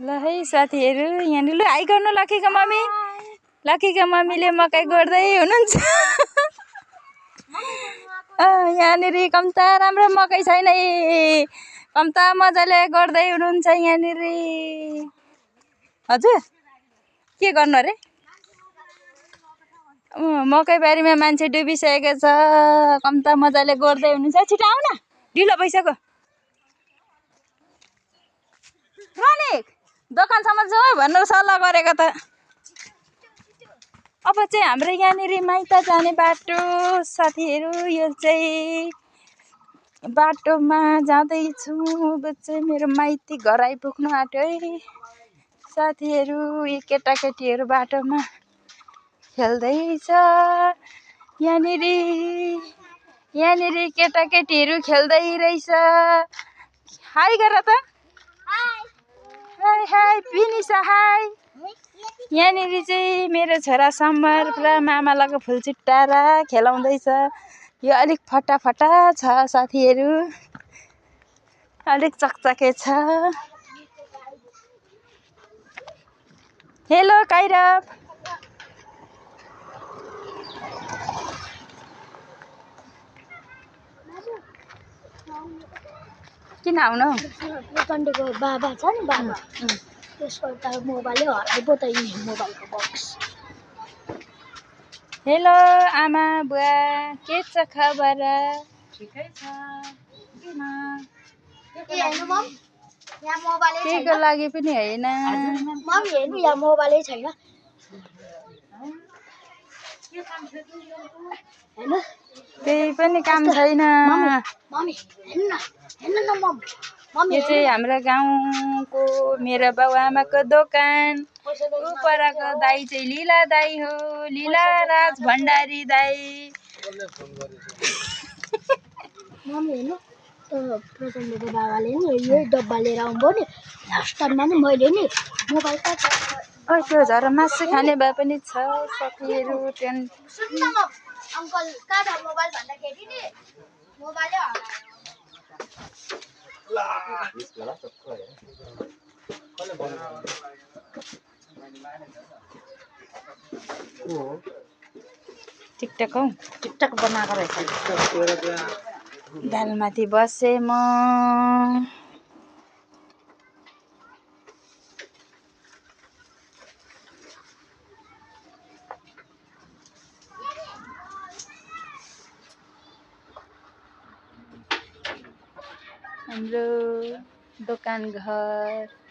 ल है साथीहरू यहाँनिर ल हाई गर्नु लकीको मम्मी। लकीको मम्मीले मकै गोड्दै हुनुहुन्छ। यहाँनिर कम्ता राम्रो मकै छैन कम्ता मजाले गोड्दै हुनुहुन्छ यहाँनिर। हजुर के गर्नु अरे मकै बारीमा मान्छे डुबिसकेको छ कम्ता मजाले गोड्दै हुनुहुन्छ। छिटो आउन ढिलो भइसक्यो। रनिक दोकानसम्म जाउँ भनेर सल्लाह गरेको त। अब चाहिँ हाम्रो यहाँनिर माइत जाने बाटो साथीहरू यो चाहिँ बाटोमा जाँदैछु। अब चाहिँ मेरो माइती घर आइपुग्नु आँट्यो है साथीहरू। यी केटाकेटीहरू बाटोमा खेल्दैछ यहाँनिर केटाकेटीहरू खेल्दै रहेछ। हाई गर त। Hi hi Pinisa hi. यहाँनिर चाहिँ मेरो छोरा समर पुरा मामालाको फुल चिट्टाएर खेलाउँदैछ। यो अलिक फटाफटा छ साथीहरू अलिक चकचके छ। हेलो काइरब किन आउनु कन्डेको बाबा छ नि बाबा त्यसको त मोबाइलै हराइपो त यी मोबाइलको बक्स। हेलो आमा बुवा के छ खबर? ठिकै छ किन के हैन मम यहाँ मोबाइलै छैन। केको लागि पनि हैन मम हेर्नु यहाँ मोबाइलै छैन। हैन केही पनि काम छैन। मम्मी हेर्नु न मम यो चाहिँ हाम्रो गाउँको मेरो बाउआमाको दोकान। उपरको दाई चाहिँ लीला दाई हो लीला राज भण्डारी दाई। मम्मी हेर्नु त प्रचण्डको बाबाले नि यही डब्बा लिएर आउनुभयो नि लास्ट टाइममा नि मैले नि मोबाइल त्यो झर मासु खाने भए पनि छ साथीहरू। सुन्न मम अङ्कल कहाँ छ मोबाइल भन्दाखेरि नि मोबाइलै हरायो। टिकटक हौ टिकटक बनाएको रहेछ। दालमाथि बसेँ म। हाम्रो दोकान घर